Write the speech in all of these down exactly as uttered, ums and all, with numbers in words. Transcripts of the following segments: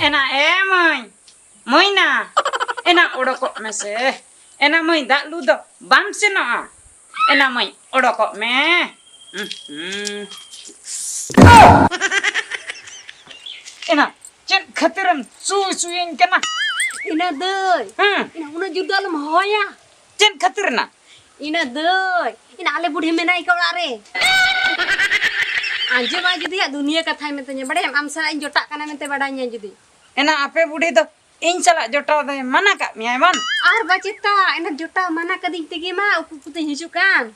ᱮᱱᱟ, ᱮ ᱢᱟᱹᱭ, ᱢᱟᱹᱭᱱᱟ, ᱮᱱᱟ ᱚᱰᱚᱠᱚᱜ ᱢᱮᱥᱮ᱾ ᱮᱱᱟ ᱢᱟᱹᱭ, ᱫᱟᱜ ᱞᱩ ᱫᱚ ᱵᱟᱢ ᱥᱮᱱᱚᱜᱼᱟ? ᱮᱱᱟ ᱢᱟᱹᱭ, ᱚᱰᱚᱠᱚᱜ ᱢᱮ᱾ ᱩᱸ, ᱦᱩᱸ᱾ ᱮᱱᱟ, ᱪᱮᱫ ᱠᱷᱟᱹᱛᱤᱨᱮᱢ ᱥᱩᱭ ᱥᱩᱭᱟᱹᱧ ᱠᱟᱱᱟ? ᱤᱱᱟᱹ ᱫᱟᱹᱭ, ᱦᱮᱸ᱾ ᱤᱱᱟᱹ ᱩᱱᱟᱹᱜ ᱡᱩᱨ ᱫᱚ ᱟᱞᱚᱢ ᱦᱚᱦᱚᱭᱟ᱾ ᱪᱮᱫ ᱠᱷᱟᱹᱛᱤᱨ ᱮᱱᱟ? ᱤᱱᱟᱹ ᱫᱟᱹᱭ, ᱤᱱᱟᱹ ᱟᱞᱮ ᱵᱩᱰᱷᱤ ᱢᱮᱱᱟᱭ ᱠᱮᱫ ᱚᱲᱟᱜ ᱨᱮ᱾ ᱟᱸᱡᱚᱢᱟᱭ ᱡᱩᱫᱤ ᱦᱟᱸᱜ ᱫᱩᱱᱤᱭᱟᱹ ᱠᱟᱛᱷᱟᱭ ᱢᱮᱛᱟᱧᱟ, ᱵᱟᱲᱟᱭᱟᱢ, ᱟᱢ ᱥᱟᱞᱟᱜ ᱤᱧ ᱡᱚᱴᱟᱜ ᱠᱟᱱᱟ ᱢᱮᱱᱛᱮ ᱵᱟᱲᱟᱭ ᱧᱟᱭ ᱡᱩᱫᱤ᱾ ᱮᱱᱟ ᱟᱯᱮ ᱵᱩᱰᱷᱤ ᱫᱚ ᱤᱧ ᱥᱟᱞᱟᱜ ᱡᱚᱴᱟᱣ ᱫᱚᱭ ᱢᱟᱱᱟ ᱠᱟᱜ ᱢᱮᱭᱟᱭ ᱵᱟᱝ? ᱟᱨ ᱵᱟᱪᱮᱛᱟ, ᱮᱱᱟ ᱡᱚᱴᱟᱣ ᱢᱟᱱᱟ ᱠᱟᱹᱫᱤᱧ ᱛᱮᱜᱮ ᱢᱟ ᱩᱠᱩ ᱩᱠᱩᱛᱮᱧ ᱦᱤᱡᱩᱜ ᱠᱟᱱ᱾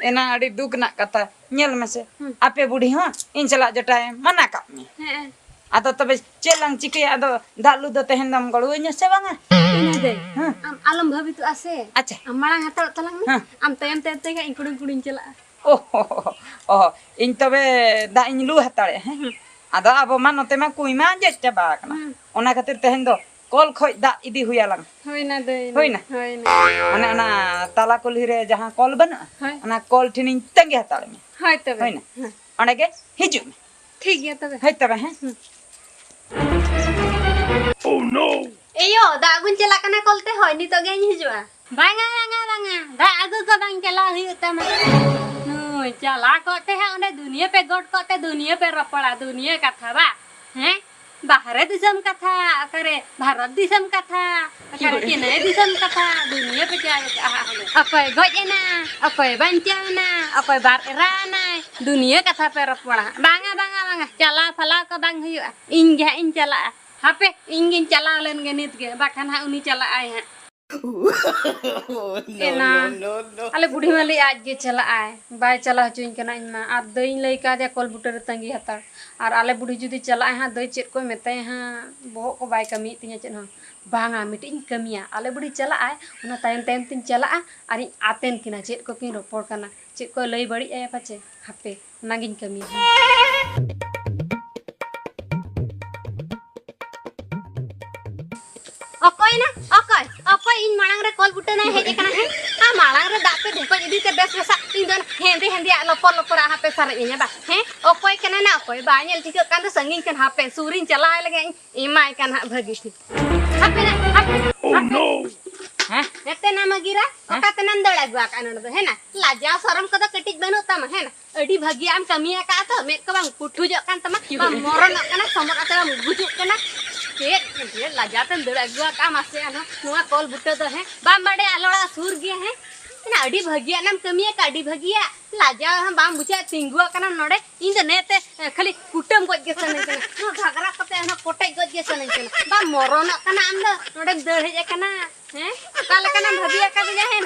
ᱮᱱᱟ ᱟᱹᱰᱤ ᱫᱩᱠ ᱨᱮᱱᱟᱜ ᱠᱟᱛᱷᱟ᱾ ᱧᱮᱞ ᱢᱮᱥᱮ, ᱦᱩᱸ᱾ ᱟᱯᱮ ᱵᱩᱰᱷᱤ ᱦᱚᱸ ᱤᱧ ᱥᱟᱞᱟᱜ ᱡᱚᱴᱟᱣᱮ ᱢᱟᱱᱟ ᱠᱟᱜ ᱢᱮᱭᱟ᱾ ᱦᱮᱸ᱾ ᱟᱫᱚ ᱛᱚᱵᱮ ᱪᱮᱫ ᱞᱟᱝ ᱪᱤᱠᱟᱹᱭᱟ? ᱟᱫᱚ ᱫᱟᱜ ᱞᱩ ᱫᱚ ᱛᱮᱦᱮᱧ ᱫᱚᱢ ᱜᱚᱲᱚᱣᱟᱹᱧᱟ ᱥᱮ ᱵᱟᱝᱟ? ᱤᱱᱟᱹ ᱫᱟᱹᱭ, ᱦᱮᱸ᱾ ᱟᱢ ᱟᱞᱚᱢ ᱵᱷᱟᱵᱤᱛᱚᱜᱼᱟ ᱥᱮ᱾ ᱟᱪᱪᱷᱟ᱾ ᱟᱢ ᱢᱟᱲᱟᱝ ᱦᱟᱛᱟᱲᱚᱜ ᱛᱟᱞᱟᱝ ᱢᱮ᱾ ᱦᱮᱸ᱾ ᱟᱢ ᱛᱟᱭᱚᱢ ᱛᱟᱭᱚᱢ ᱛᱮᱜᱮ ᱤᱧ ᱠᱩᱲᱩᱝ ᱠᱩᱲᱩᱝ ᱪᱟᱞᱟᱜᱼᱟ᱾ ᱚ, ᱚ, ᱤᱧ ᱛᱚᱵᱮ ᱫᱟᱜ ᱤᱧ ᱞᱩ ᱦᱟᱛᱟᱲᱮᱜᱼᱟ, ᱦᱮᱸ? ᱦᱩᱸ᱾ ᱟᱫᱚ ᱟᱵᱚ ᱢᱟ ᱱᱚᱛᱮ ᱢᱟ ᱠᱩᱸᱭ ᱢᱟ ᱟᱸᱡᱮᱫ ᱪᱟᱵᱟ ᱟᱠᱟᱱᱟ᱾ ᱦᱩᱸ᱾ ᱚᱱᱟ ᱠᱷᱟᱹᱛᱤᱨ ᱛᱮᱦᱮᱧ ᱫᱚ ᱠᱚᱞ ᱠᱷᱚᱡ ᱫᱟᱜ ᱤᱫᱤ ᱦᱩᱭ ᱟᱞᱟᱝ᱾ ᱦᱩᱭᱱᱟ ᱫᱟᱹᱭ, ᱦᱩᱭᱱᱟ? ᱦᱩᱭᱱᱟ᱾ ᱚᱱᱮ ᱚᱱᱟ ᱛᱟᱞᱟ ᱠᱩᱞᱦᱤ ᱨᱮ ᱡᱟᱦᱟᱸ ᱠᱚᱞ ᱵᱟᱹᱱᱩᱜᱼᱟ? ᱦᱳᱭ᱾ ᱚᱱᱟ ᱠᱚᱞ ᱴᱷᱮᱱᱤᱧ ᱛᱟᱺᱜᱤ ᱦᱟᱛᱟᱲ ᱢᱮ᱾ ᱦᱳᱭ ᱛᱚᱵᱮ᱾ ᱦᱩᱭᱱᱟ? ᱦᱮᱸ᱾ ᱚᱸᱰᱮ ᱜᱮ ᱦᱤᱡᱩᱜ ᱢᱮ᱾ ᱴᱷᱤᱠ ᱜᱮᱭᱟ ᱛᱚᱵᱮ᱾ ᱦᱳᱭ ᱛᱚᱵᱮ, ᱦᱮᱸ᱾ ᱦᱩᱸ᱾ ᱮᱭᱳ, ᱫᱟᱜ ᱟᱹᱜᱩᱧ ᱪᱟᱞᱟᱜ ᱠᱟᱱᱟ ᱠᱚᱞ ᱛᱮ, ᱦᱳᱭ, ᱱᱤᱛᱚᱜ ᱜᱮᱧ ᱦᱤᱡᱩᱜᱼᱟ᱾ ᱵᱟᱝᱟ, ᱵᱟᱝᱟ, ᱵᱟᱝᱟ, ᱫᱟᱜ ᱟᱹᱜᱩ ᱠᱚ ᱵᱟᱝ ᱪᱟᱞᱟᱣ ᱦᱩᱭᱩᱜ ᱛᱟᱢᱟ᱾ ᱱᱩᱭ ᱪᱟᱞᱟᱣ ᱠᱚᱜ ᱛᱮ ᱦᱟᱸᱜ ᱚᱸᱰᱮ ᱫᱩᱱᱤᱭᱟᱹ ᱯᱮ ᱜᱚᱴ ᱠᱚᱜ ᱛᱮ ᱫᱩᱱᱤᱭᱟᱹ ᱯᱮ ᱨᱚᱯᱚᱲᱟ, ᱫᱩᱱᱤᱭᱟᱹ ᱠᱟᱛᱷᱟ ᱵᱟ, ᱦᱮᱸ? ᱵᱟᱦᱨᱮ ᱫᱤᱥᱚᱢ ᱠᱟᱛᱷᱟ, ᱚᱠᱟᱨᱮ ᱵᱷᱟᱨᱚᱛ ᱫᱤᱥᱚᱢ ᱠᱟᱛᱷᱟ, ᱚᱠᱟᱨᱮ ᱪᱤᱱᱟᱹᱭ ᱫᱤᱥᱚᱢ ᱠᱟᱛᱷᱟ, ᱫᱩᱱᱤᱭᱟᱹ ᱯᱮ ᱪᱟᱞᱟᱣ ᱠᱟᱜᱼᱟ ᱦᱟᱸᱜ ᱚᱸᱰᱮ᱾ ᱚᱠᱚᱭ ᱜᱚᱡ ᱮᱱᱟ, ᱚᱠᱚᱭ ᱵᱟᱧᱪᱟᱣ ᱮᱱᱟ, ᱚᱠᱚᱭ ᱵᱟᱨ ᱮᱨᱟ ᱮᱱᱟᱭ, ᱫᱩᱱᱤᱭᱟᱹ ᱠᱟᱛᱷᱟ ᱯᱮ ᱨᱚᱯᱚᱲᱟ ᱦᱟᱸᱜ᱾ ᱵᱟᱝᱟ, ᱵᱟᱝᱟ, ᱵᱟᱝᱟ, ᱪᱟᱞᱟᱣ ᱯᱷᱟᱞᱟᱣ ᱠᱚ ᱵᱟᱝ ᱦᱩᱭᱩᱜᱼᱟ, ᱤᱧ ᱜᱮ ᱦᱟᱸᱜ ᱤᱧ ᱪᱟᱞᱟᱜᱼᱟ᱾ ᱦᱟᱯᱮ, ᱤᱧ ᱜᱤᱧ ᱪᱟᱞᱟᱣ ᱞᱮᱱ ᱜᱮ ᱱᱤᱛ ᱜᱮ, ᱵᱟᱠᱷᱟᱱ ᱦᱟᱸᱜ ᱩᱱᱤ ᱪᱟᱞᱟᱜ ᱟᱭ ᱦᱟᱸᱜ᱾ ᱮᱱᱟ, ᱟᱞᱮ ᱵᱩᱰᱷᱤ ᱢᱟ ᱞᱟᱹᱭ ᱟᱡ ᱜᱮ ᱪᱟᱞᱟᱜ ᱟᱭ, ᱵᱟᱭ ᱪᱟᱞᱟᱣ ᱦᱚᱪᱚᱧ ᱠᱟᱱᱟ ᱤᱧ ᱢᱟ᱾ ᱟᱨ ᱫᱟᱹᱭᱤᱧ ᱞᱟᱹᱭ ᱠᱟᱣᱫᱮᱭᱟ ᱠᱚᱞ ᱵᱩᱴᱟᱹ ᱨᱮ ᱛᱟᱺᱜᱤ ᱦᱟᱛᱟᱲ᱾ ᱟᱨ ᱟᱞᱮ ᱵᱩᱰᱷᱤ ᱡᱩᱫᱤ ᱪᱟᱞᱟᱜ ᱟᱭ ᱦᱟᱸᱜ, ᱫᱟᱹᱭ ᱪᱮᱫ ᱠᱚᱭ ᱢᱮᱛᱟᱭᱟ ᱦᱟᱸᱜ, ᱵᱚᱦᱚᱜ ᱠᱚ ᱵᱟᱭ ᱠᱟᱹᱢᱤᱭᱮᱫ ᱛᱤᱧᱟ ᱪᱮᱫ ᱦᱚᱸ᱾ ᱵᱟᱝᱟ, ᱢᱤᱫᱴᱤᱡ ᱤᱧ ᱠᱟᱹᱢᱤᱭᱟ, ᱟᱞᱮ ᱵᱩᱰᱷᱤ ᱪᱟᱞᱟᱜ ᱟᱭ, ᱚᱱᱟ ᱛᱟᱭᱚᱢ ᱛᱟᱭᱚᱢ ᱛᱤᱧ ᱪᱟᱞᱟᱜᱼᱟ ᱟᱨᱤᱧ ᱟᱛᱮᱱ ᱠᱤᱱᱟ ᱪᱮᱫ ᱠᱚᱠᱤᱱ ᱨᱚᱯᱚᱲ ᱠᱟᱱᱟ, ᱪᱮᱫ ᱠᱚ ᱞᱟᱹᱭ ᱵᱟᱹᱲᱤᱡ ᱟᱭᱟ ᱯᱟᱪᱮ᱾ ᱦᱟᱯᱮ, ᱚᱱᱟᱜᱤᱧ ᱠᱟᱹᱢᱤᱭᱟ ᱦᱟᱸᱜ᱾ ᱚᱠᱚᱭ ᱱᱟ? ᱚᱠᱚᱭ? ᱚᱠᱚᱭ ᱤᱧ ᱢᱟᱲᱟᱝ ᱨᱮ ᱠᱚᱞ ᱵᱩᱴᱟᱹ ᱱᱟᱭ ᱦᱮᱡ ᱟᱠᱟᱱᱟ, ᱦᱮᱸ? ᱟᱨ ᱢᱟᱲᱟᱝ ᱨᱮ ᱫᱟᱜ ᱯᱮ ᱰᱷᱮᱠᱚᱡ ᱤᱫᱤ ᱛᱮ ᱵᱮᱥ ᱵᱮᱥᱟᱜ ᱤᱧ ᱫᱚ ᱦᱮᱸᱫᱮ ᱦᱮᱸᱫᱮᱭᱟᱜ ᱞᱚᱯᱚᱨ ᱞᱚᱯᱚᱨᱟᱜ ᱦᱟᱯᱮ ᱥᱟᱨᱮᱡ ᱟᱹᱧᱟ ᱵᱟ, ᱦᱮᱸ? ᱚᱠᱚᱭ ᱠᱟᱱᱟ ᱱᱟ ᱚᱠᱚᱭ? ᱵᱟ ᱧᱮᱞ ᱴᱷᱤᱠᱟᱹᱜ ᱠᱟᱱ ᱫᱚ ᱥᱟᱺᱜᱤᱧ ᱠᱷᱚᱱ, ᱦᱟᱯᱮ ᱥᱩᱨᱤᱧ ᱪᱟᱞᱟᱣ ᱞᱮᱜᱮ, ᱤᱧ ᱮᱢᱟᱭ ᱠᱟᱱ ᱦᱟᱸᱜ ᱵᱷᱟᱹᱜᱤ ᱴᱷᱤᱠ᱾ ᱦᱟᱯᱮ ᱱᱟ, ᱦᱟᱯᱮ, ᱦᱟᱯᱮ᱾ ᱦᱮᱸ? ᱦᱮᱛᱮ ᱱᱟ ᱢᱟᱹᱜᱤᱨᱟ, ᱦᱮᱸ? ᱚᱠᱟ ᱛᱮᱱᱟᱢ ᱫᱟᱹᱲ ᱟᱹᱜᱩ ᱟᱠᱟᱫ ᱱᱚᱰᱮ ᱫᱚ, ᱦᱮᱸ ᱱᱟ? ᱞᱟᱡᱟᱣ ᱥᱚᱨᱚᱢ ᱠᱚᱫᱚ ᱠᱟᱹᱴᱤᱡ ᱵᱟᱹᱱᱩᱜ ᱛᱟᱢᱟ, ᱦᱮᱸ ᱱᱟ? ᱟᱹᱰᱤ ᱵᱷᱟᱹᱜᱤᱭᱟᱜ ᱮᱢ ᱠᱟᱹᱢᱤ ᱟᱠᱟᱫᱼᱟ ᱛᱚ, ᱢᱮᱫ ᱠᱚ ᱵᱟᱝ ᱯᱩᱴᱷᱩᱡᱚᱜ ᱠᱟᱱ ᱛᱟᱢᱟ, ᱵᱟᱢ ᱢᱚᱨᱚᱱᱚᱜ ᱠᱟᱱᱟ, ᱥᱚᱢᱚᱫ ᱠᱟᱛᱮ ᱵᱟᱢ ᱜᱩᱡᱩᱜ ᱠᱟᱱᱟ᱾ ᱪᱮᱫ, ᱪᱮᱫ ᱞᱟᱡᱟ ᱛᱮᱢ ᱫᱟᱹᱲ ᱟᱹᱜᱩ ᱟᱠᱟᱫᱼᱟ ᱢᱟᱥᱮ ᱟᱨᱦᱚᱸ ᱱᱚᱣᱟ ᱠᱚᱞ ᱵᱩᱴᱟᱹ ᱫᱚ, ᱦᱮᱸ? ᱵᱟᱢ ᱵᱟᱰᱟᱭᱟ ᱟᱞᱮ ᱚᱲᱟᱜ ᱥᱩᱨ ᱜᱮᱭᱟ, ᱦᱮᱸ? ᱚᱱᱟ ᱟᱹᱰᱤ ᱵᱷᱟᱹᱜᱤᱭᱟᱜ ᱮᱢ ᱠᱟᱹᱢᱤ ᱟᱠᱟᱫᱼᱟ, ᱟᱹᱰᱤ ᱵᱷᱟᱹᱜᱤᱭᱟᱜ᱾ ᱞᱟᱡᱟ ᱦᱚᱸ ᱵᱟᱢ ᱵᱩᱡᱷᱟᱹᱣᱟ, ᱛᱤᱸᱜᱩ ᱟᱠᱟᱱᱟᱢ ᱱᱚᱰᱮ, ᱤᱧ ᱫᱚ ᱱᱮᱛᱮ, ᱮ, ᱠᱷᱟᱹᱞᱤ ᱠᱩᱴᱟᱹᱢ ᱜᱚᱡ ᱜᱮ ᱥᱟᱱᱟᱧ ᱠᱟᱱᱟ, ᱱᱚᱣᱟ ᱜᱷᱟᱜᱽᱨᱟ ᱠᱚᱛᱮ ᱟᱨᱦᱚᱸ ᱠᱚᱴᱮᱡ ᱜᱚᱡ ᱜᱮ ᱥᱟᱱᱟᱧ ᱠᱟᱱᱟ᱾ ᱵᱟᱢ ᱢᱚᱨᱚᱱᱚᱜ ᱠᱟᱱᱟ ᱟᱢ ᱫᱚ, ᱱᱚᱰᱮᱢ ᱫᱟᱹᱲ ᱦᱮᱡ ᱟᱠᱟᱱᱟ᱾ ᱦᱮᱸ? ᱚᱠᱟ ᱞᱮᱠᱟᱱᱟᱢ ᱵᱷᱟᱹᱵᱤ ᱟᱠᱟᱫᱤᱧᱟ? ᱦᱮᱸ,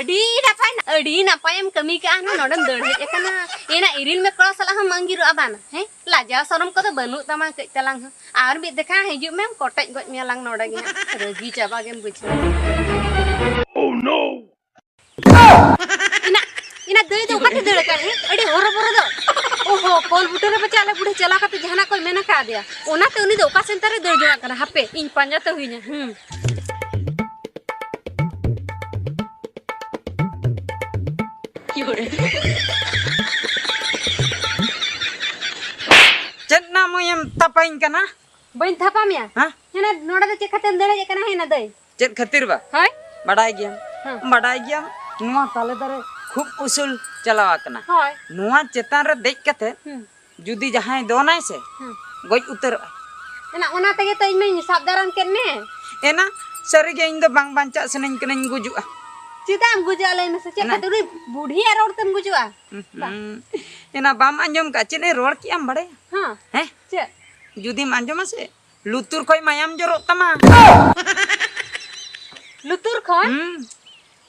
ᱟᱹᱰᱤ ᱱᱟᱯᱟᱭ, ᱟᱹᱰᱤ ᱱᱟᱯᱟᱭᱮᱢ ᱠᱟᱹᱢᱤ ᱠᱟᱜᱼᱟ, ᱦᱟᱱᱟ ᱱᱚᱰᱮᱢ ᱫᱟᱹᱲ ᱦᱮᱡ ᱟᱠᱟᱱᱟ᱾ ᱮᱱᱟ ᱤᱨᱤᱞ ᱢᱮ ᱠᱚᱲᱟ ᱥᱟᱞᱟᱜ ᱦᱚᱸᱢ ᱟᱺᱜᱤᱨᱚᱜᱼᱟ ᱵᱟᱝ? ᱦᱮᱸ? ᱞᱟᱡᱟᱣ ᱥᱚᱨᱚᱢ ᱠᱚᱫᱚ ᱵᱟᱹᱱᱩᱜ ᱛᱟᱢᱟ ᱠᱟᱹᱡ ᱛᱟᱞᱟᱝ ᱦᱚᱸ᱾ ᱟᱨ ᱢᱤᱫ ᱫᱮᱠᱷᱟ ᱦᱤᱡᱩᱜ ᱢᱮᱢ ᱠᱚᱴᱮᱡ ᱜᱚᱡ ᱢᱮᱭᱟᱞᱟᱝ ᱱᱚᱰᱮ ᱜᱮ ᱦᱟᱸᱜ᱾ ᱨᱟᱹᱜᱤ ᱪᱟᱵᱟ ᱜᱮᱢ ᱵᱩᱡᱷᱟᱹᱣᱟ᱾ ᱤᱱᱟ, ᱤᱱᱟ ᱫᱟᱹᱭ ᱫᱚ ᱚᱠᱟᱛᱮ ᱫᱟᱹᱲ ᱟᱠᱟᱫ, ᱦᱮᱸ? ᱟᱹᱰᱤ ᱦᱚᱨᱚᱵᱚᱨᱚ ᱫᱚ᱾ ᱳᱦᱳ, ᱠᱚᱞ ᱵᱩᱴᱟᱹ ᱨᱮ ᱯᱟᱪᱮ ᱟᱞᱮ ᱵᱩᱰᱷᱤ ᱪᱟᱞᱟᱣ ᱠᱟᱛᱮ ᱡᱟᱦᱟᱱᱟᱜ ᱠᱚᱭ ᱢᱮᱱ ᱟᱠᱟᱫᱮᱭᱟ᱾ ᱚᱱᱟᱛᱮ ᱩᱱᱤ ᱫᱚ ᱚᱠᱟ ᱥᱮᱱ ᱛᱟᱨᱮ ᱫᱟᱹᱲ ᱡᱚᱝᱟᱜ ᱠᱟᱱᱟ᱾ ᱦᱟᱯᱮ, ᱤᱧ ᱯᱟᱸᱡᱟ ᱛᱮ ᱦᱩᱭᱱᱟ᱾ ᱦᱩᱸ᱾ ᱪᱮᱫ ᱱᱟ ᱢᱟᱹᱭᱮᱢ ᱛᱟᱯᱟᱧ ᱠᱟᱱᱟ? ᱵᱟᱹᱧ ᱛᱷᱟᱯᱟ ᱢᱮᱭᱟ᱾ ᱦᱮᱸ? ᱦᱮᱸ, ᱱᱚᱰᱮ ᱫᱚ ᱪᱮᱫ ᱠᱷᱟᱹᱛᱤᱨ ᱮᱢ ᱫᱟᱹᱲ ᱦᱮᱡ ᱟᱠᱟᱱᱟ? ᱦᱮᱸ, ᱱᱟ ᱫᱟᱹᱭ᱾ ᱪᱮᱫ ᱠᱷᱟᱹᱛᱤᱨ ᱵᱟ? ᱦᱳᱭ᱾ ᱵᱟᱰᱟᱭ ᱜᱮᱭᱟᱢ, ᱦᱮᱸ᱾ ᱵᱟᱰᱟᱭ ᱜᱮᱭᱟᱢ, ᱱᱚᱣᱟ ᱛᱟᱞᱮ ᱫᱟᱨᱮ ᱠᱷᱩᱵ ᱩᱥᱩᱞ ᱪᱟᱞᱟᱣ ᱟᱠᱟᱱᱟ᱾ ᱦᱳᱭ᱾ ᱱᱚᱣᱟ ᱪᱮᱛᱟᱱ ᱨᱮ ᱫᱮᱡ ᱠᱟᱛᱮ ᱦᱩᱸ᱾ ᱡᱩᱫᱤ ᱡᱟᱦᱟᱸᱭ ᱫᱚᱱᱟᱭ ᱥᱮ, ᱦᱩᱸ᱾ ᱜᱚᱡ ᱩᱛᱟᱹᱨᱚᱜᱼᱟᱭ᱾ ᱮᱱᱟ, ᱚᱱᱟ ᱛᱮᱜᱮ ᱛᱚ ᱤᱧ ᱢᱟᱧ ᱥᱟᱵ ᱫᱟᱨᱟᱢ ᱠᱮᱫ ᱢᱮ᱾ ᱮᱱᱟ, ᱥᱟᱹᱨᱤᱜᱮ ᱤᱧ ᱫᱚ ᱵᱟᱝ ᱵᱟᱧᱪᱟᱜ ᱥᱟᱱᱟᱧ ᱠᱟᱱᱟᱧ, ᱜᱩᱡᱩᱜᱼᱟ᱾ ᱪᱮᱫᱟᱜ ᱮᱢ ᱜᱩᱡᱩᱜᱼᱟ ᱞᱟᱹᱭ ᱢᱮᱥᱮ? ᱪᱮᱫ ᱮᱱᱟ᱾ ᱠᱷᱟᱹᱛᱤᱨ ᱩᱱᱤ ᱵᱩᱰᱷᱤᱭᱟᱜ ᱨᱚᱲ ᱛᱮᱢ ᱜᱩᱡᱩᱜᱼᱟ? ᱦᱩᱸ, ᱵᱟᱝ᱾ ᱦᱩᱸ᱾ ᱮᱱᱟ, ᱵᱟᱢ ᱟᱸᱡᱚᱢ ᱠᱟᱜᱼᱟ? ᱪᱮᱫ ᱮ ᱨᱚᱲ ᱠᱮᱜᱼᱟᱢ ᱵᱟᱲᱟᱭᱟ? ᱦᱮᱸ᱾ ᱦᱮᱸ? ᱪᱮᱫ? ᱡᱩᱫᱤᱢ ᱟᱸᱡᱚᱢᱟ ᱥᱮ, ᱞᱩᱛᱩᱨ ᱠᱷᱚᱡ ᱢᱟᱭᱟᱢ ᱡᱚᱨᱚᱜ ᱛᱟᱢᱟ᱾ ᱞᱩᱛᱩᱨ ᱠᱷᱚᱱ? ᱦᱩᱸ᱾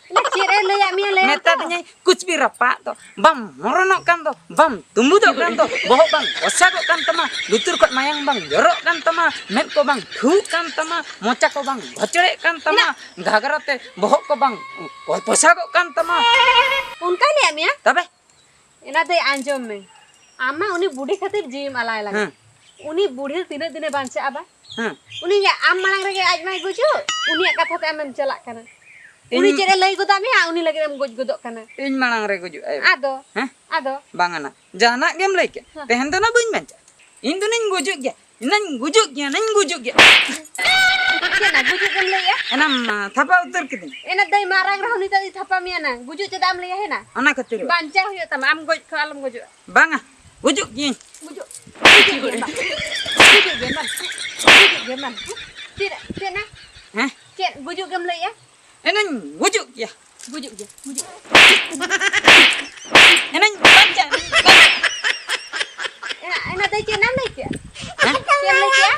ᱚᱱᱟ ᱪᱮᱫ ᱮ ᱞᱟᱹᱭᱟᱫ ᱢᱮᱭᱟ, ᱞᱟᱹᱭᱟᱢ ᱛᱚ? ᱢᱮᱛᱟ ᱫᱤᱧᱟᱭ, ᱠᱩᱪ ᱵᱤ ᱨᱟᱯᱟᱜ ᱫᱚ, ᱵᱟᱢ ᱢᱚᱨᱚᱱᱚᱜ ᱠᱟᱱ ᱫᱚ, ᱵᱟᱢ ᱛᱩᱢᱵᱩᱫᱚᱜ ᱠᱟᱱ ᱫᱚ, ᱵᱚᱦᱚᱜ ᱵᱟᱝ ᱯᱚᱥᱟᱜᱚᱜ ᱠᱟᱱ ᱛᱟᱢᱟ, ᱞᱩᱛᱩᱨ ᱠᱷᱚᱱ ᱢᱟᱭᱟᱢ ᱵᱟᱝ ᱡᱚᱨᱚᱜ ᱠᱟᱱ ᱛᱟᱢᱟ, ᱢᱮᱫ ᱠᱚ ᱵᱟᱝ ᱴᱷᱩᱜ ᱠᱟᱱ ᱛᱟᱢᱟ, ᱢᱚᱪᱟ ᱠᱚ ᱵᱟᱝ ᱵᱷᱚᱪᱲᱮᱜ ᱠᱟᱱ ᱛᱟᱢᱟ, ᱤᱱᱟᱹ ᱜᱷᱟᱜᱽᱨᱟ ᱛᱮ ᱵᱚᱦᱚᱜ ᱠᱚ ᱵᱟᱝ ᱯᱚ-, ᱯᱚᱥᱟᱜᱚᱜ ᱠᱟᱱ ᱛᱟᱢᱟ᱾ ᱚᱱᱠᱟᱭ ᱞᱟᱹᱭᱟᱫ ᱢᱮᱭᱟ? ᱛᱚᱵᱮ? ᱮᱱᱟ ᱫᱟᱹᱭ, ᱟᱸᱡᱚᱢ ᱢᱮ, ᱟᱢ ᱢᱟ ᱩᱱᱤ ᱵᱩᱰᱷᱤ ᱠᱷᱟᱹᱛᱤᱨ ᱡᱤᱣᱤᱢ ᱟᱞᱟᱭ ᱞᱟᱹᱜᱤᱫ᱾ ᱦᱮᱸ᱾ ᱩᱱᱤ ᱵᱩᱰᱷᱤ ᱛᱤᱱᱟᱹᱜ ᱫᱤᱱᱮ ᱵᱟᱧᱪᱟᱜᱼᱟ ᱵᱟ? ᱦᱮᱸ᱾ ᱩᱱᱤ ᱜᱮ ᱟᱢ ᱢᱟᱲᱟᱝ ᱨᱮᱜᱮ ᱟᱡ ᱢᱟᱭ ᱜᱩᱡᱩᱜ, ᱩᱱᱤᱭᱟᱜ ᱠᱟᱛᱷᱟ ᱛᱮ ᱟᱢᱮᱢ ᱪᱟᱞᱟᱜ ᱠᱟᱱᱟ᱾ ᱩᱱᱤ ᱤᱧ ᱪᱮᱫ ᱮ ᱞᱟᱹᱭ ᱜᱚᱫᱟᱜ ᱢᱮᱭᱟ, ᱩᱱᱤ ᱞᱟᱹᱜᱤᱫ ᱮᱢ ᱜᱚᱡ ᱜᱚᱫᱚᱜ ᱠᱟᱱᱟ᱾ ᱤᱧ ᱢᱟᱲᱟᱝ ᱨᱮ ᱜᱩᱡᱩᱜ ᱟᱭ᱾ ᱟᱫᱚ? ᱦᱮᱸ? ᱟᱫᱚ? ᱵᱟᱝᱟ ᱱᱟ, ᱡᱟᱦᱟᱱᱟᱜ ᱜᱮᱢ ᱞᱟᱹᱭ ᱠᱮᱫ, ᱦᱮᱸ᱾ ᱛᱮᱦᱮᱧ ᱫᱚ ᱱᱟ ᱵᱟᱹᱧ ᱵᱟᱧᱪᱟᱜᱼᱟ᱾ ᱤᱧ ᱫᱚ ᱱᱟᱧ ᱜᱩᱡᱩᱜ ᱜᱮᱭᱟ, ᱤᱧ ᱫᱚᱧ ᱜᱩᱡᱩᱜ ᱜᱮᱭᱟ, ᱱᱟᱧ ᱜᱩᱡᱩᱜ ᱜᱮᱭᱟ᱾ ᱪᱮᱫ ᱱᱟ ᱜᱩᱡᱩᱜ ᱜᱮᱢ ᱞᱟᱹᱭᱮᱜᱼᱟ? ᱮᱱᱟᱢ, ᱟ, ᱛᱷᱟᱯᱟ ᱩᱛᱟᱹᱨ ᱠᱤᱫᱤᱧ᱾ ᱮᱱᱟ ᱫᱟᱹᱭ ᱢᱟᱨᱟᱝ ᱨᱮᱦᱚᱸ ᱱᱤᱛᱚᱜ ᱤᱧ ᱛᱷᱟᱯᱟ ᱢᱮᱭᱟ ᱱᱟ᱾ ᱜᱩᱡᱩᱜ ᱪᱮᱫᱟᱜ ᱮᱢ ᱞᱟᱹᱭᱟ ᱦᱮᱱᱟ? ᱚᱱᱟ ᱠᱷᱟᱹᱛᱤᱨ ᱵᱟᱝ᱾ ᱵᱟᱧᱪᱟᱣ ᱦᱩᱭᱩᱜ ᱛᱟᱢᱟ, ᱟᱢ ᱜᱚᱡ ᱠᱷᱚᱱ ᱟᱞᱚᱢ ᱜᱩᱡᱩᱜᱼᱟ᱾ ᱵᱟᱝᱟ, ᱜᱩᱡᱩᱜ ᱜᱤᱭᱟᱹᱧ᱾ ᱜᱩᱡᱩᱜ, ᱜᱩᱡᱩᱜ ᱜᱮᱭᱟᱢ ᱵᱟᱝ? ᱜᱩᱡᱩᱜ ᱜᱮᱭᱟᱢ ᱵᱟᱝ? ᱜᱩᱡᱩᱜ ᱜᱮᱭᱟᱢ ᱵᱟᱝ? ᱪᱮᱫ, ᱪᱮᱫ ᱱᱟ? ᱦᱮᱸ? ᱪᱮᱫ ᱜᱩᱡᱩᱜ ᱜᱮᱢ ᱞᱟᱹᱭᱮᱜᱼᱟ? ᱮᱱᱟᱹᱧ ᱜᱩᱡᱩᱜ ᱜᱮᱭᱟ᱾ ᱜᱩᱡᱩᱜ ᱜᱮᱭᱟ, ᱜᱩᱡᱩᱜ᱾ ᱮᱱᱟᱹᱧ ᱵᱟᱧᱪᱟᱜ, ᱮᱱᱟᱹᱧ ᱵᱟᱧᱪᱟᱜ᱾ ᱮᱱᱟ, ᱮᱱᱟ ᱫᱟᱹᱭ ᱪᱮᱫ ᱮᱢ ᱞᱟᱹᱭ ᱠᱮᱜᱼᱟ? ᱦᱮᱸ? ᱪᱮᱫ ᱮᱢ ᱞᱟᱹᱭ ᱠᱮᱜᱼᱟ?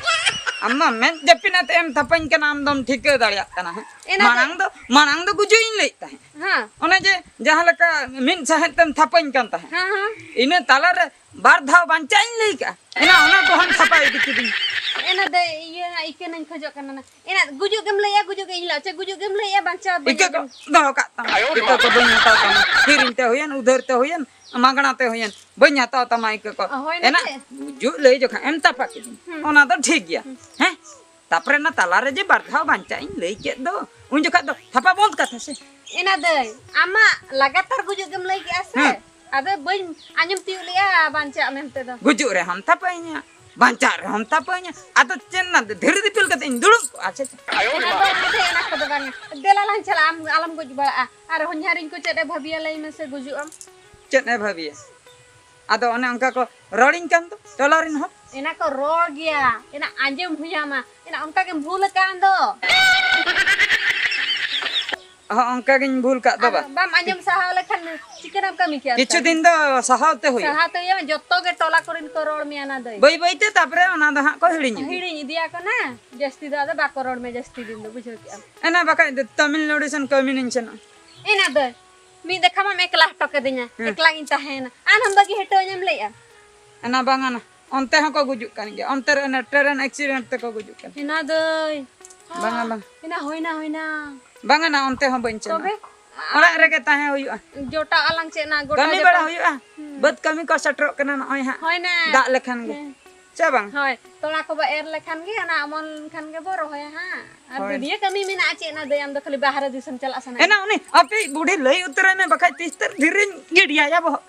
ᱟᱢ ᱢᱟ ᱢᱮᱫ ᱡᱟᱹᱯᱤᱫ ᱟᱛᱮ ᱮᱢ ᱛᱷᱟᱯᱟᱹᱧ ᱠᱟᱱᱟ, ᱟᱢ ᱫᱚᱢ ᱴᱷᱤᱠᱟᱹ ᱫᱟᱲᱮᱭᱟᱜ ᱠᱟᱱᱟ ᱦᱮᱸ? ᱮᱱᱟ ᱢᱟᱲᱟᱝ ᱫᱚ, ᱢᱟᱲᱟᱝ ᱫᱚ ᱜᱩᱡᱩᱜ ᱤᱧ ᱞᱟᱹᱭᱮᱫ ᱛᱟᱦᱮᱸᱫ᱾ ᱦᱮᱸ᱾ ᱚᱱᱮ ᱡᱮ ᱡᱟᱦᱟᱸ ᱞᱮᱠᱟ ᱢᱤᱫ ᱥᱟᱦᱮᱫ ᱛᱮᱢ ᱛᱷᱟᱯᱟᱹᱧ ᱠᱟᱱ ᱛᱟᱦᱮᱸᱫ᱾ ᱦᱮᱸ, ᱦᱮᱸ᱾ ᱤᱱᱟᱹ ᱛᱟᱞᱟᱨᱮ ᱵᱟᱨ ᱫᱷᱟᱣ ᱵᱟᱧᱪᱟᱜ ᱤᱧ ᱞᱟᱹᱭ ᱠᱟᱜᱼᱟ᱾ ᱮᱱᱟ ᱚᱱᱟ ᱠᱚᱦᱚᱸᱢ ᱛᱷᱟᱯᱟ ᱤᱫᱤ ᱠᱤᱫᱤᱧ᱾ ᱮᱱᱟ ᱫᱟᱹᱭ, ᱤᱭᱟᱹ, ᱤᱠᱟᱹ ᱱᱟᱧ ᱠᱷᱚᱡᱚᱜ ᱠᱟᱱᱟ ᱱᱟ᱾ ᱮᱱᱟ ᱜᱩᱡᱩᱜ ᱜᱮᱢ ᱞᱟᱹᱭᱟ, ᱜᱩᱡᱩᱜ ᱜᱮ ᱤᱧ ᱞᱟᱹᱭᱟ, ᱪᱮ ᱜᱩᱡᱩᱜ ᱜᱮᱢ ᱞᱟᱹᱭᱟ, ᱵᱟᱧᱪᱟᱣ ᱵᱟᱹᱧ ᱤᱠᱟᱹ ᱠᱚ ᱟᱸᱡᱚᱢ᱾ ᱫᱚᱦᱚ ᱠᱟᱜ ᱛᱟᱢᱟ᱾ ᱤᱠᱟᱹ ᱠᱚ ᱵᱟᱹᱧ ᱦᱟᱛᱟᱣ ᱛᱟᱢᱟ᱾ ᱠᱤᱨᱤᱧ ᱛᱮ ᱦᱩᱭᱮᱱ, ᱩᱫᱷᱟᱹᱨ ᱛᱮ ᱦᱩᱭᱮᱱ, ᱢᱟᱜᱽᱱᱟ ᱛᱮ ᱦᱩᱭᱮᱱ, ᱵᱟᱹᱧ ᱦᱟᱛᱟᱣ ᱛᱟᱢᱟ ᱤᱠᱟᱹ ᱠᱚ᱾ ᱚ, ᱦᱳᱭ ᱮᱱᱟ ᱱᱟᱥᱮ᱾ ᱜᱩᱡᱩᱜ ᱞᱟᱹᱭ ᱡᱚᱠᱷᱟᱱ ᱮᱢ ᱛᱟᱯᱟ ᱠᱤᱫᱤᱧ᱾ ᱦᱩᱸ᱾ ᱚᱱᱟ ᱫᱚ ᱴᱷᱤᱠ ᱜᱮᱭᱟ᱾ ᱦᱩᱸ᱾ ᱦᱮᱸ? ᱛᱟᱯᱚᱨᱮ ᱚᱱᱟ ᱛᱟᱞᱟᱨᱮ ᱡᱮ ᱵᱟᱨ ᱫᱷᱟᱣ ᱵᱟᱧᱪᱟᱜ ᱤᱧ ᱞᱟᱹᱭ ᱠᱮᱫ ᱫᱚ, ᱩᱱ ᱡᱚᱠᱷᱟᱡ ᱫᱚ ᱛᱷᱟᱯᱟ ᱵᱚᱱᱫ ᱠᱟᱛᱷᱟ ᱥᱮ᱾ ᱮᱱᱟ ᱫᱟᱹᱭ, ᱟᱢᱟᱜ ᱞᱟᱜᱟᱛᱟᱨ ᱜᱩᱡᱩᱜ ᱜᱮᱢ ᱞᱟᱹᱭ ᱠᱮᱜᱼᱟ ᱥᱮ? ᱦᱮᱸ᱾ ᱟᱫᱚ ᱵᱟᱹᱧ ᱟᱸᱡᱚᱢ ᱛᱤᱭᱳᱜ ᱞᱮᱜᱼᱟ ᱵᱟᱧᱪᱟᱜ ᱢᱮᱱᱛᱮ ᱫᱚ᱾ ᱜᱩᱡᱩᱜ ᱨᱮᱦᱚᱸᱢ ᱛᱷᱟᱯᱟᱹᱧᱟ, ᱵᱟᱧᱪᱟᱜ ᱨᱮᱦᱚᱸᱢ ᱛᱷᱟᱯᱟᱹᱧᱟ᱾ ᱟᱫᱚ ᱪᱮᱫ ᱱᱟ ᱫᱷᱤᱨᱤ ᱫᱤᱯᱤᱞ ᱠᱟᱛᱮ ᱤᱧ ᱫᱩᱲᱩᱵ ᱠᱚᱜᱼᱟ ᱥᱮ ᱪᱮᱫ? ᱮᱱᱟ ᱫᱚ ᱚᱱᱟ ᱫᱚ ᱮᱱᱟ ᱠᱚᱫᱚ ᱵᱟᱝᱟ᱾ ᱫᱮᱞᱟ ᱞᱟᱝ ᱪᱟᱞᱟᱜᱼᱟ, ᱟᱢ ᱟᱞᱚᱢ ᱜᱚᱡ ᱵᱟᱲᱟᱜᱼᱟ᱾ ᱟᱨ ᱦᱚᱧᱦᱟᱨᱤᱧ ᱠᱚ ᱪᱮᱫ ᱮ ᱵᱷᱟᱹᱵᱤᱭᱟ ᱞᱟᱹᱭ ᱢᱮᱥᱮ, ᱜᱩᱡᱩᱜ ᱟᱢ? ᱪᱮᱫ ᱮ ᱵᱷᱟᱹᱵᱤᱭᱟ? ᱟᱫᱚ ᱚᱱᱮ ᱚᱱᱠᱟ ᱠᱚ ᱨᱚᱲᱤᱧ ᱠᱟᱱ ᱫᱚ ᱴᱚᱞᱟ ᱨᱮᱱ ᱦᱚᱲ᱾ ᱮᱱᱟ ᱠᱚ ᱨᱚᱲ ᱜᱮᱭᱟ, ᱮᱱᱟ ᱟᱸᱡᱚᱢ ᱦᱩᱭᱟᱢᱟ, ᱮᱱᱟ ᱚᱱᱠᱟ ᱜᱮᱢ ᱵᱷᱩᱞ ᱟᱠᱟᱱ ᱫᱚ᱾ ᱦᱚᱸ, ᱚᱱᱠᱟ ᱜᱤᱧ ᱵᱷᱩᱞ ᱠᱟᱜ ᱫᱚ ᱟᱫᱚ ᱵᱟ᱾ ᱵᱟᱢ ᱟᱸᱡᱚᱢ ᱥᱟᱦᱟᱣ ᱞᱮᱠᱷᱟᱱ ᱪᱤᱠᱟᱹᱱᱟᱢ ᱠᱟᱹᱢᱤ ᱠᱮᱭᱟ ᱠᱤᱪᱷᱩ ᱛᱟᱦᱞᱮ? ᱫᱤᱱ ᱫᱚ ᱥᱟᱦᱟᱣ ᱛᱮ ᱦᱩᱭᱩᱜᱼᱟ᱾ ᱥᱟᱦᱟᱣ ᱛᱮ ᱦᱩᱭᱩᱜᱼᱟ, ᱡᱚᱛᱚ ᱜᱮ ᱴᱚᱞᱟ ᱠᱚᱨᱮᱱ ᱠᱚ ᱨᱚᱲ ᱢᱮᱭᱟ ᱱᱟ ᱫᱟᱹᱭ᱾ ᱵᱟᱹᱭ ᱵᱟᱹᱭ ᱛᱮ ᱛᱟᱯᱚᱨᱮ ᱚᱱᱟ ᱫᱚ ᱦᱟᱸᱜ ᱠᱚ ᱦᱤᱲᱤᱧ ᱤᱫᱤᱭᱟ᱾ ᱦᱤᱲᱤᱧ ᱤᱫᱤᱭᱟ ᱠᱚ ᱱᱟ, ᱡᱟᱹᱥᱛᱤ ᱫᱚ ᱟᱫᱚ ᱵᱟᱠᱚ ᱨᱚᱲ ᱢᱮᱭᱟ ᱡᱟᱹᱥᱛᱤ ᱫᱤᱱ ᱫᱚ, ᱵᱩᱡᱷᱟᱹᱣ ᱠᱮᱜᱼᱟᱢ᱾ ᱮᱱᱟ ᱵᱟᱠᱷᱟᱡ ᱫᱚ ᱛᱟᱢᱤᱞᱱᱟᱲᱩ ᱥᱮᱱ ᱠᱟᱹᱢᱤ ᱞᱤᱧ ᱥᱮᱱᱚᱜᱼᱟ᱾ ᱮᱱᱟ ᱫᱟᱹᱭ, ᱢᱤᱫ ᱫᱮᱠᱷᱟ ᱢᱟᱢ ᱮᱠᱞᱟ ᱦᱚᱴᱚ ᱠᱟᱹᱫᱤᱧᱟ, ᱦᱮᱸ᱾ ᱮᱠᱞᱟ ᱜᱤᱧ ᱛᱟᱦᱮᱸᱭᱮᱱᱟ᱾ ᱟᱨᱦᱚᱸᱢ ᱵᱟᱹᱜᱤ ᱦᱚᱴᱚ ᱟᱹᱧᱮᱢ ᱞᱟᱹᱭᱮᱜᱼᱟ? ᱮᱱᱟ ᱵᱟᱝᱟ ᱱᱟ, ᱚᱱᱛᱮ ᱦᱚᱸᱠᱚ ᱜᱩᱡᱩᱜ ᱠᱟᱱ ᱜᱮᱭᱟ, ᱚᱱᱛᱮ ᱨᱮ ᱚᱱᱮ ᱴᱨᱮᱱ ᱮᱠᱥᱤᱰᱮᱱᱴ ᱛᱮᱠᱚ ᱜᱩᱡᱩᱜ ᱠᱟᱱᱟ᱾ ᱮᱱᱟ ᱫᱟᱹᱭ᱾ ᱵᱟᱝᱟ, ᱵᱟᱝ᱾ ᱮᱱᱟ ᱦᱩᱭᱱᱟ, ᱦᱩᱭᱱᱟ᱾ ᱵᱟᱝᱟ ᱱᱟ, ᱚᱱᱛᱮ ᱦᱚᱸ ᱵᱟᱹᱧ ᱪᱟᱞᱟᱜᱼᱟ᱾ ᱛᱚᱵᱮ? ᱚᱲᱟᱜ ᱨᱮᱜᱮ ᱛᱟᱦᱮᱸ ᱦᱩᱭᱩᱜᱼᱟ᱾ ᱡᱚᱴᱟᱜ ᱟᱞᱟᱝ ᱪᱮᱫ ᱱᱟ, ᱜᱚᱴᱟ ᱠᱟᱹᱢᱤ ᱡᱚᱴᱟᱣ᱾ ᱵᱟᱲᱟ ᱦᱩᱭᱩᱜᱼᱟ᱾ ᱦᱩᱸ᱾ ᱵᱟᱹᱫᱽ ᱠᱟᱹᱢᱤ ᱠᱚ ᱥᱮᱴᱮᱨᱚᱜ ᱠᱟᱱᱟ ᱱᱚᱜᱼᱚᱭ ᱦᱟᱸᱜ᱾ ᱦᱳᱭ ᱱᱟ᱾ ᱫᱟᱜ ᱞᱮᱠᱷᱟᱱ ᱜᱮ᱾ ᱦᱮᱸ᱾ ᱪᱮ ᱵᱟᱝ? ᱦᱳᱭ, ᱛᱚᱲᱟ ᱠᱚᱵᱚ ᱮᱨ ᱞᱮᱠᱷᱟᱱ ᱜᱮ, ᱚᱱᱟ ᱚᱢᱚᱱ ᱞᱮᱱᱠᱷᱟᱱ ᱜᱮᱵᱚ ᱨᱚᱦᱚᱭᱟ ᱦᱟᱸᱜ᱾ ᱟᱨ ᱦᱳᱭ᱾ ᱫᱩᱱᱤᱭᱟᱹ ᱠᱟᱹᱢᱤ ᱢᱮᱱᱟᱜᱼᱟ ᱪᱮᱫ? ᱚᱱᱟ ᱫᱟᱹᱭ, ᱟᱢ ᱫᱚ ᱠᱷᱟᱹᱞᱤ ᱵᱟᱦᱨᱮ ᱫᱤᱥᱚᱢ ᱪᱟᱞᱟᱜ ᱥᱟᱱᱟᱭᱮᱫ ᱮᱱᱟ ᱢᱮᱭᱟ᱾ ᱩᱱᱤ ᱟᱯᱮᱭᱤᱡ ᱵᱩᱰᱷᱤ ᱞᱟᱹᱭ ᱩᱛᱟᱹᱨᱟᱭ ᱢᱮ, ᱵᱟᱠᱷᱟᱡ ᱛᱤᱥ ᱛᱟᱹᱨ ᱫᱷᱤᱨᱤᱧ ᱜᱤᱰᱤᱭᱟᱭᱟ ᱵᱚᱦᱚᱜ᱾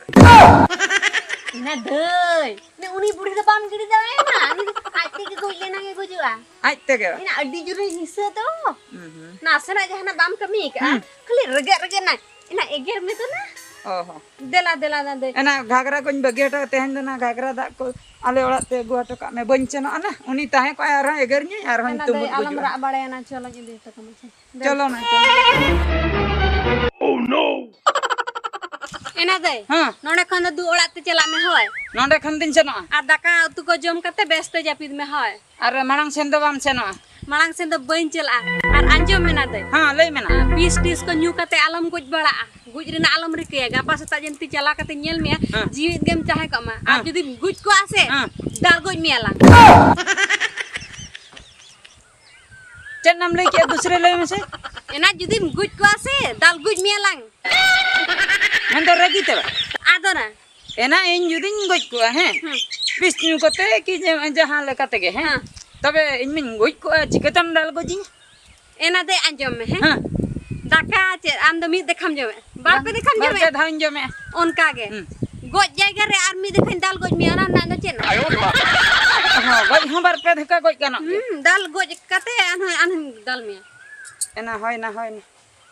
ᱮᱱᱟ ᱫᱟᱹᱭ, ᱩᱱᱤ ᱵᱩᱰᱷᱤ ᱫᱚ ᱵᱟᱢ ᱜᱤᱰᱤ ᱫᱟᱲᱮᱭᱟᱭᱟ, ᱩᱱᱤ ᱫᱚ ᱟᱡ ᱛᱮᱜᱮ ᱜᱚᱡ ᱞᱮᱱᱟ ᱜᱮ ᱜᱩᱡᱩᱜᱼᱟ᱾ ᱟᱡ ᱛᱮᱜᱮ? ᱮᱱᱟ ᱟᱹᱰᱤ ᱡᱳᱨᱮ ᱦᱤᱸᱥᱟᱹ ᱫᱚ᱾ ᱦᱩᱸ, ᱦᱩᱸ᱾ ᱱᱟᱥᱮᱱᱟᱜ ᱡᱟᱦᱟᱱᱟᱜ ᱵᱟᱢ ᱠᱟᱹᱢᱤ ᱟᱠᱟᱫᱼᱟ, ᱦᱩᱸ᱾ ᱠᱷᱟᱹᱞᱤ ᱨᱮᱜᱮᱡ ᱨᱮᱜᱮᱡ ᱱᱟᱭ᱾ ᱮᱱᱟ ᱮᱜᱮᱨ ᱢᱮ ᱫᱚ ᱱᱟ᱾ ᱚ ᱦᱚᱸ᱾ ᱫᱮᱞᱟ, ᱫᱮᱞᱟ, ᱫᱮᱞᱟ, ᱫᱮᱞᱟ᱾ ᱮᱱᱟ ᱜᱷᱟᱜᱽᱨᱟ ᱠᱚᱧ ᱵᱟᱹᱜᱤ ᱦᱚᱴᱚ ᱠᱟᱜ, ᱛᱮᱦᱮᱧ ᱫᱚ ᱱᱟ ᱜᱷᱟᱜᱽᱨᱟ ᱫᱟᱜ ᱠᱚ ᱟᱞᱮ ᱚᱲᱟᱜ ᱛᱮ ᱟᱹᱜᱩ ᱦᱚᱴᱚ ᱠᱟᱜ ᱢᱮ, ᱵᱟᱹᱧ ᱥᱮᱱᱚᱜᱼᱟ ᱱᱟ᱾ ᱩᱱᱤ ᱛᱟᱦᱮᱸ ᱠᱚᱜᱼᱟᱭ ᱟᱨᱦᱚᱸ ᱮᱜᱮᱨ ᱧᱟᱹᱭ, ᱟᱨᱦᱚᱸᱧ ᱮᱱᱟ ᱫᱟᱹᱭ, ᱛᱩᱢᱵᱩᱫ ᱟᱞᱚᱢ ᱜᱩᱡᱩᱜᱼᱟ᱾ ᱨᱟᱜ ᱵᱟᱲᱟᱭᱟ ᱱᱟ, ᱪᱚᱞᱚᱧ ᱤᱫᱤ ᱦᱚᱴᱚ ᱠᱟᱢᱟ ᱥᱮ᱾ ᱫᱮᱞᱟ᱾ ᱪᱚᱞᱚ ᱱᱟ, ᱪᱚᱞᱚ᱾ ᱮᱱᱟ ᱫᱟᱹᱭ, ᱦᱮᱸ᱾ ᱱᱚᱰᱮ ᱠᱷᱚᱱ ᱫᱚ ᱫᱩ ᱚᱲᱟᱜ ᱛᱮ ᱪᱟᱞᱟᱜ ᱢᱮ, ᱦᱳᱭ᱾ ᱱᱚᱰᱮ ᱠᱷᱚᱱ ᱫᱚᱧ ᱥᱮᱱᱚᱜᱼᱟ᱾ ᱟᱨ ᱫᱟᱠᱟ ᱩᱛᱩ ᱠᱚ ᱡᱚᱢ ᱠᱟᱛᱮ ᱵᱮᱥ ᱛᱮ ᱡᱟᱹᱯᱤᱫ ᱢᱮ, ᱦᱳᱭ᱾ ᱟᱨ ᱢᱟᱲᱟᱝ ᱥᱮᱱ ᱫᱚ ᱵᱟᱢ ᱥᱮᱱᱚᱜᱼᱟ? ᱢᱟᱲᱟᱝ ᱥᱮᱱ ᱫᱚ ᱵᱟᱹᱧ ᱪᱟᱞᱟᱜᱼᱟ᱾ ᱟᱨ ᱟᱸᱡᱚᱢ ᱢᱮ ᱱᱟ ᱫᱟᱹᱭ᱾ ᱦᱮᱸ, ᱞᱟᱹᱭ ᱢᱮ ᱱᱟ᱾ ᱟᱨ ᱵᱤᱥ ᱴᱤᱥ ᱠᱚ ᱧᱩ ᱠᱟᱛᱮ ᱟᱞᱚᱢ ᱜᱚᱡ ᱵᱟᱲᱟᱜᱼᱟ᱾ ᱜᱚᱡ ᱨᱮᱱᱟᱜ ᱟᱞᱚᱢ ᱨᱤᱠᱟᱹᱭᱟ᱾ ᱜᱟᱯᱟ ᱥᱮᱛᱟᱜ ᱡᱟᱹᱱᱤᱡ ᱪᱟᱞᱟᱣ ᱠᱟᱛᱮ ᱧᱮᱞ ᱢᱮᱭᱟ, ᱦᱮᱸ᱾ ᱡᱤᱣᱤᱫ ᱜᱮᱢ ᱛᱟᱦᱮᱸ ᱠᱚᱜ ᱢᱟ᱾ ᱟᱨ ᱦᱮᱸ᱾ ᱡᱩᱫᱤᱢ ᱜᱚᱡ ᱠᱚᱜᱼᱟ ᱥᱮ, ᱦᱮᱸ᱾ ᱫᱟᱞ ᱜᱚᱡ ᱢᱮᱭᱟ ᱞᱟᱝ᱾ ᱪᱮᱫ ᱮᱢ ᱞᱟᱹᱭ ᱠᱮᱜᱼᱟ? ᱫᱩᱥᱨᱟᱹ ᱞᱟᱹᱭ ᱢᱮᱥᱮ᱾ ᱮᱱᱟ ᱡᱩᱫᱤᱢ ᱜᱚᱡ ᱠᱚᱜᱼᱟ ᱥᱮ, ᱫᱟᱞ ᱜᱚᱡ ᱢᱮᱭᱟ ᱞᱟᱝ᱾ ᱢᱮᱱᱫᱚ ᱨᱟᱹᱜᱤ ᱛᱮ ᱵᱟᱝ? ᱟᱫᱚ ᱱᱟ᱾ ᱮᱱᱟ ᱤᱧ ᱡᱩᱫᱤᱧ ᱜᱚᱡ ᱠᱚᱜᱼᱟ, ᱦᱮᱸ? ᱦᱩᱸ᱾ ᱵᱤᱥ ᱧᱩ ᱠᱟᱛᱮ ᱠᱤ ᱡᱮ-, ᱡᱟᱦᱟᱸ ᱞᱮᱠᱟ ᱛᱮᱜᱮ, ᱦᱮᱸ? ᱦᱮᱸ᱾ ᱛᱚᱵᱮ ᱤᱧ ᱢᱟᱧ ᱜᱚᱡ ᱠᱚᱜᱼᱟ, ᱪᱤᱠᱟᱹᱛᱮᱢ ᱫᱟᱞ ᱜᱚᱡᱤᱧᱟ? ᱮᱱᱟ ᱫᱮ ᱟᱸᱡᱚᱢ ᱢᱮ, ᱦᱮᱸ? ᱦᱮᱸ᱾ ᱫᱟᱠᱟ ᱪᱮᱫ ᱟᱢ ᱫᱚ ᱢᱤᱫ ᱫᱮᱠᱷᱟᱢ ᱡᱚᱢᱮᱫ? ᱵᱟᱨ ᱯᱮ ᱫᱮᱠᱷᱟᱢ ᱵᱟᱨ ᱡᱚᱢᱮᱫ? ᱯᱮ ᱫᱷᱟᱣᱤᱧ ᱡᱚᱢᱮᱫᱼᱟ᱾ ᱚᱱᱠᱟ ᱜᱮ᱾ ᱦᱩᱸ᱾ ᱜᱚᱡ ᱡᱟᱭᱜᱟ ᱨᱮ ᱟᱨ ᱢᱤᱫ ᱫᱮᱠᱷᱟᱧ ᱫᱟᱞ ᱜᱚᱡ ᱢᱮᱭᱟ, ᱚᱱᱟ ᱨᱮᱱᱟᱜ ᱫᱚ ᱪᱮᱫ? ᱦᱚᱸ, ᱜᱚᱡ ᱦᱚᱸ ᱵᱟᱨ ᱯᱮ ᱫᱷᱟᱠᱟ ᱜᱚᱡ ᱜᱟᱱᱚᱜ ᱜᱮᱭᱟ᱾ ᱦᱩᱸ, ᱫᱟᱞ ᱜᱚᱡ ᱠᱟᱛᱮ ᱟᱨᱦᱚᱸ, ᱟᱨᱦᱚᱸ ᱫᱟᱞ ᱢᱮᱭᱟ᱾ ᱮᱱᱟ, ᱦᱳᱭ ᱱᱟ, ᱦᱳᱭ ᱱᱟ᱾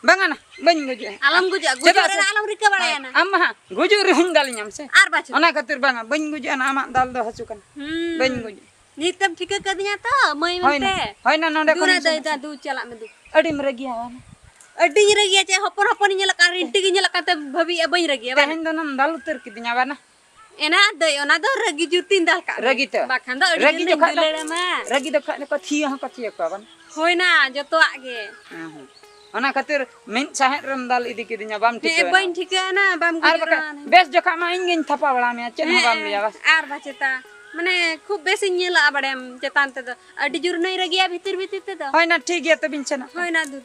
ᱵᱟᱝᱟ ᱱᱟ, ᱵᱟᱹᱧ ᱜᱩᱡᱩᱜᱼᱟ᱾ ᱟᱞᱚᱢ ᱜᱩᱡᱩᱜᱼᱟ, ᱜᱩᱡᱩᱜ ᱪᱮᱫᱟᱜ ᱥᱮ ᱨᱮᱱᱟᱜ ᱟᱞᱚᱢ ᱨᱤᱠᱟᱹ ᱵᱟᱲᱟᱭᱟ ᱱᱟ᱾ ᱟᱢ ᱢᱟ ᱦᱟᱸᱜ ᱜᱩᱡᱩᱜ ᱨᱮᱦᱚᱸᱧ ᱫᱟᱞᱤᱧᱟᱢ ᱥᱮ᱾ ᱟᱨ ᱵᱟᱪᱚ᱾ ᱚᱱᱟ ᱠᱷᱟᱹᱛᱤᱨ ᱵᱟᱝᱟ, ᱵᱟᱹᱧ ᱜᱩᱡᱩᱜᱼᱟ ᱱᱟ, ᱟᱢᱟᱜ ᱫᱟᱞ ᱫᱚ ᱦᱟᱹᱥᱩ ᱠᱟᱱᱟ᱾ ᱦᱩᱸ᱾ ᱵᱟᱹᱧ ᱜᱩᱡᱩᱜᱼᱟ᱾ ᱱᱤᱛᱮᱢ ᱴᱷᱤᱠᱟᱹ ᱠᱟᱹᱫᱤᱧᱟ ᱛᱚ, ᱢᱟᱹᱭ ᱦᱳᱭ ᱱᱟ, ᱢᱮᱱᱛᱮ᱾ ᱦᱳᱭ ᱱᱟ, ᱱᱚᱰᱮ ᱫᱩ ᱠᱷᱚᱱ ᱱᱟ ᱤᱧ ᱫᱟᱹᱭ, ᱥᱮᱱᱚᱜᱼᱟ᱾ ᱫᱟ, ᱫᱩ ᱪᱟᱞᱟᱜ ᱢᱮ ᱫᱩ᱾ ᱟᱹᱰᱤᱢ ᱨᱟᱹᱜᱤᱭᱟ ᱵᱟᱝᱟ? ᱟᱹᱰᱤᱧ ᱨᱟᱹᱜᱤᱭᱟ, ᱪᱮᱫ ᱦᱚᱯᱚᱱ ᱦᱚᱯᱚᱱᱤᱧ ᱧᱮᱞᱚᱜ ᱠᱟᱱ, ᱨᱤᱱᱴᱤ ᱜᱤᱧ ᱧᱮᱞᱚᱜ ᱠᱟᱱ ᱛᱮ ᱵᱷᱟᱹᱵᱤᱭᱮᱫᱼᱟ ᱵᱟᱹᱧ ᱨᱟᱹᱜᱤᱭᱟ ᱵᱟᱝ? ᱛᱮᱦᱮᱧ ᱫᱚ ᱱᱟᱢ ᱫᱟᱞ ᱩᱛᱟᱹᱨ ᱠᱤᱫᱤᱧᱟ ᱵᱟᱝᱟ? ᱮᱱᱟ ᱫᱟᱹᱭ, ᱚᱱᱟ ᱫᱚ ᱨᱟᱹᱜᱤ ᱡᱩᱨᱛᱤᱧ ᱫᱟᱞ ᱠᱟᱜ ᱢᱮ᱾ ᱨᱟᱹᱜᱤ ᱛᱮ? ᱵᱟᱠᱷᱟᱱ ᱫᱚ ᱟᱹᱰᱤ ᱨᱟᱹᱜᱤ ᱡᱳᱨ ᱞᱤᱧ ᱡᱚᱠᱷᱟᱜ ᱫᱚ, ᱫᱩᱞᱟᱹᱲᱟᱢᱟ᱾ ᱨᱟᱹᱜᱤ ᱡᱚᱠᱷᱟᱜ ᱫᱚᱠᱚ ᱛᱷᱤᱭᱟᱹ ᱦᱚᱸᱠᱚ ᱛᱷᱤᱭᱟᱹ ᱠᱚᱣᱟ ᱵᱟᱝ? ᱦᱳᱭ ᱱᱟ, ᱡᱚᱛᱚᱣᱟᱜ ᱜᱮ᱾ ᱦᱮᱸ, ᱦᱮᱸ᱾ ᱚᱱᱟ ᱠᱷᱟᱹᱛᱤᱨ ᱢᱤᱫ ᱥᱟᱦᱮᱫ ᱨᱮᱢ ᱫᱟᱞ ᱤᱫᱤ ᱠᱤᱫᱤᱧᱟ, ᱵᱟᱢ ᱦᱮᱸ, ᱴᱷᱤᱠᱟᱹᱭᱮᱱᱟ᱾ ᱵᱟᱹᱧ ᱴᱷᱤᱠᱟᱹᱭᱮᱱᱟ, ᱵᱟᱢ ᱟᱨ ᱜᱩᱡᱩᱜ ᱵᱟᱠᱷᱟᱡ ᱨᱮᱦᱚᱸ᱾ ᱵᱮᱥ ᱡᱚᱠᱷᱟᱜ ᱢᱟ ᱤᱧ ᱜᱤᱧ ᱛᱷᱟᱯᱟ ᱵᱟᱲᱟ ᱢᱮᱭᱟ, ᱪᱮᱫ ᱦᱚᱸ ᱦᱮᱸ, ᱵᱟᱢ ᱞᱟᱹᱭᱟ ᱵᱟᱥ᱾ ᱟᱨ ᱵᱟᱪᱮᱛᱟ, ᱢᱟᱱᱮ ᱠᱷᱩᱵ ᱵᱮᱥᱤᱧ ᱧᱮᱞᱚᱜᱼᱟ ᱵᱟᱲᱟᱭᱟᱢ ᱪᱮᱛᱟᱱ ᱛᱮᱫᱚ᱾ ᱟᱹᱰᱤ ᱡᱳᱨ ᱱᱟᱹᱭ ᱨᱟᱹᱜᱤᱭᱟ ᱵᱷᱤᱛᱤᱨ ᱵᱷᱤᱛᱤᱨ ᱛᱮᱫᱚ᱾ ᱦᱳᱭ ᱱᱟ, ᱴᱷᱤᱠ ᱜᱮᱭᱟ, ᱛᱚᱵᱮᱧ ᱥᱮᱱᱚᱜ ᱠᱟᱱᱟ᱾ ᱦᱳᱭ ᱱᱟ, ᱫᱩ᱾